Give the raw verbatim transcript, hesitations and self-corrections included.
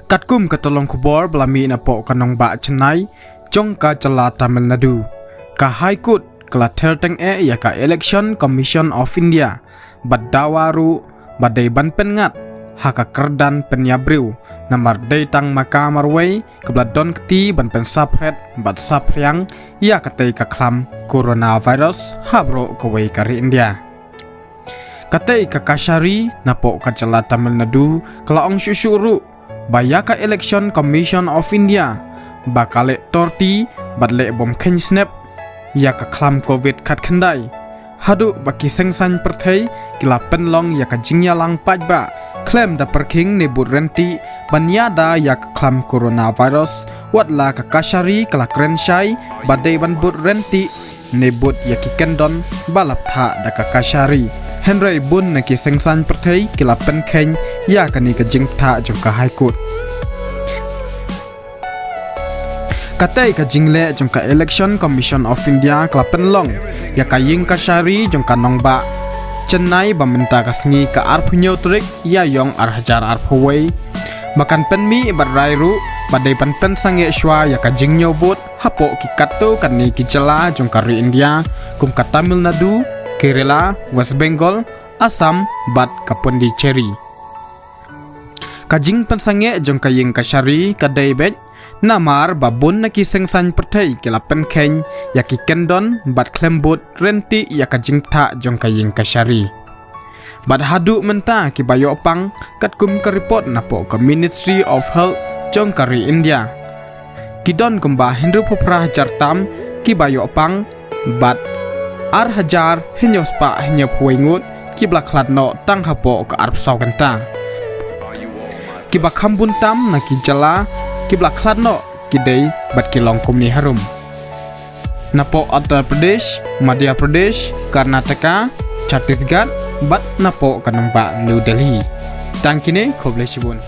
Katkum ka tyllong khubor ba la mih napoh ka nongbah Chennai jong ka jylla Tamil Nadu, ka High Court ka la ther tyngeh ïa ka Election Commission of India bad dawa ruh ba dei ban pynngat ha ka kyrdan pynïap briew, namar dei tang ma ka marwei kaba la don kti ban pynsaphriang bad saphriang ïa katei ka khlam coronavirus ha baroh kawei ka ri India. Katei ka kashari napoh ka jylla Tamil Nadu ka la ong shuh shuh ruh ba ïa ka Election Commission of India ba ka leh torti bad leh bym kheiñ snep ïa ka khlam covid khatkhyndai, haduh ba ki seng saiñ pyrthei ki la pynlong ïa ka jingïalang paidbah khlem da pyrkhing ne bud ryntih ban ïada ïa ka khlam coronavirus, wat la ka kashari ka la kren shai ba dei ban bud ryntih ne bud ïa ki kyndon ba la bthah da ka kashari. Hynrei bun na ki seng saiñ pyrthei ki la pynkheiñ ïa kane ka jingthoh jong ka High Court. Katei ka jingleh jong ka Election Commission of India ka la pynlong ïa ka ïing kashari jong ka nongbah Chennai ba mynta ka sngi ka arphew hynñiew tarik Ïaïong ar hajar arphew wei, ba kan pynmih bad rai ruh ba dei ban pynsangeh shuwa ïa ka jingñiew vote hapoh ki katto katne ki jylla jong ka ri India, kum ka Tamil Nadu, Kerala, West Bengal, Assam bad ka Puducherry. Ka jingpynsangeh jong ka ïing kashari ka dei beit namar ba bun na ki seng saiñ pyrthei ki la pynkheiñ ïa ki kyndon bad khlem bud ryntih ïa ka jingthoh jong ka ïing kashari. Bad haduh mynta kiba ïoh pang, katkum ka report napoh ka Ministry of Health jong ka ri India, ki don kumba hynriewphew phra hajar tam kiba ïoh pang bad ar hajar hynñiew spah hynñiewphew wei ngut kiba la khlad noh tang hapoh ka arphew saw kynta. Kiba kham bun tam na ki jylla kiba la khlad noh ki dei bad ki long kumne harum: napoh Uttar Pradesh, Madhya Pradesh, Karnataka, Chhattisgarh bad napoh ka nongbah New Delhi. Tang kine, khublei shibun.